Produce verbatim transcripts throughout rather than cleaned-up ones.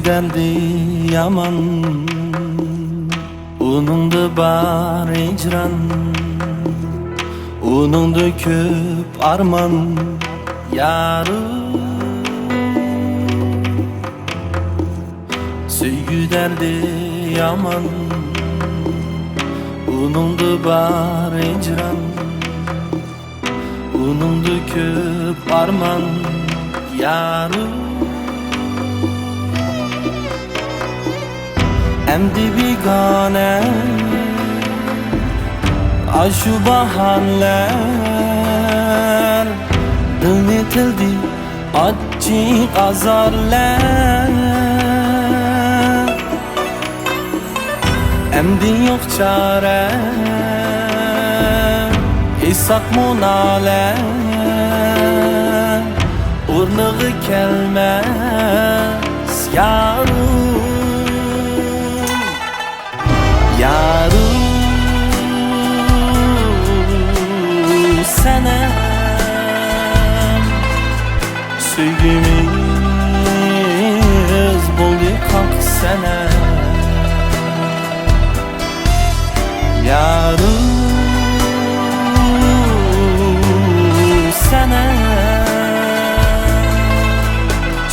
دەردى يامان، ئۇنىڭدا بار ھىجران، ئۇنىڭدا كۆپ ئارمان، يارۇ. سۆيگۈ دەردى يامان، ئۇنىڭدا بار ھىجران، ئۇنىڭدا كۆپ ئارمان، يارۇ. ئەمدى بىگانە ئاشۇ باھارلار، دىلنى تىلدى ئاچچىق ئازارلار. ئەمدى يوق چارە، ئېيتساقمۇ نالە، ئورنىغا كەلمەس يارۇ. يارۇ، سەنەم، سۆيگۈمىز بولدى قاق سەنەم. يارۇ، سەنەم،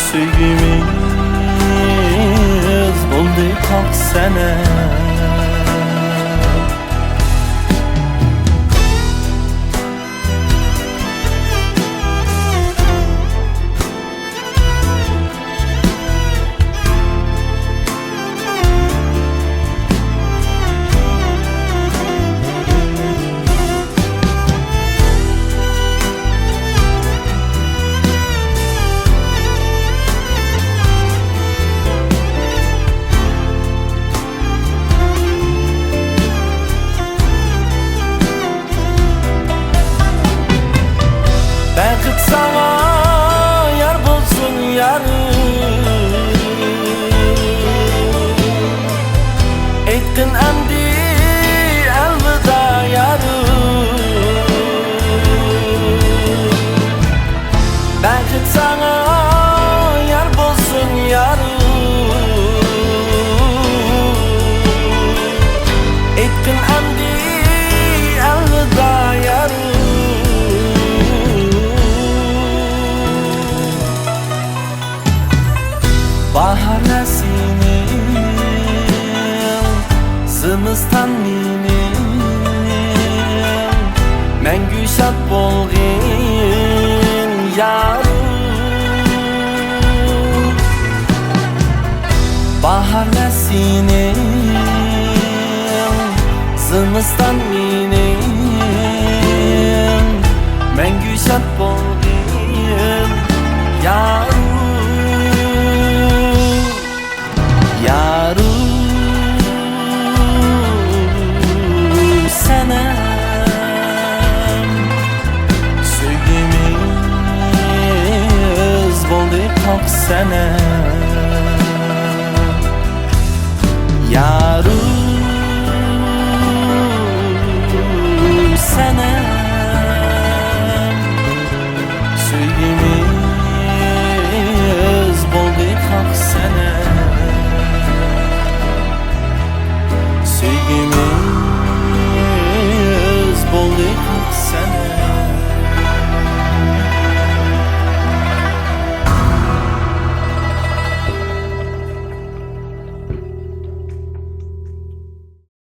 سۆيگۈمىز بولدى قاق سەنەم. بەخت ساڭا يار بولسۇن يارىم، ئېيتقىن ئەمدى ئەلۋىدا يارىم. بەخت ساڭا يار بولسۇن يارىم، ئېيتقىن ئەمدى ئەلۋىدا يارىم. باھارلار سېنىڭ، زىمىستان مېنىڭ، مەڭگۈ شاد بولغىن يارىم. باھارلار سېنىڭ، زىمىستان مېنىڭ، مەڭگۈ شاد بولغىن يارىم.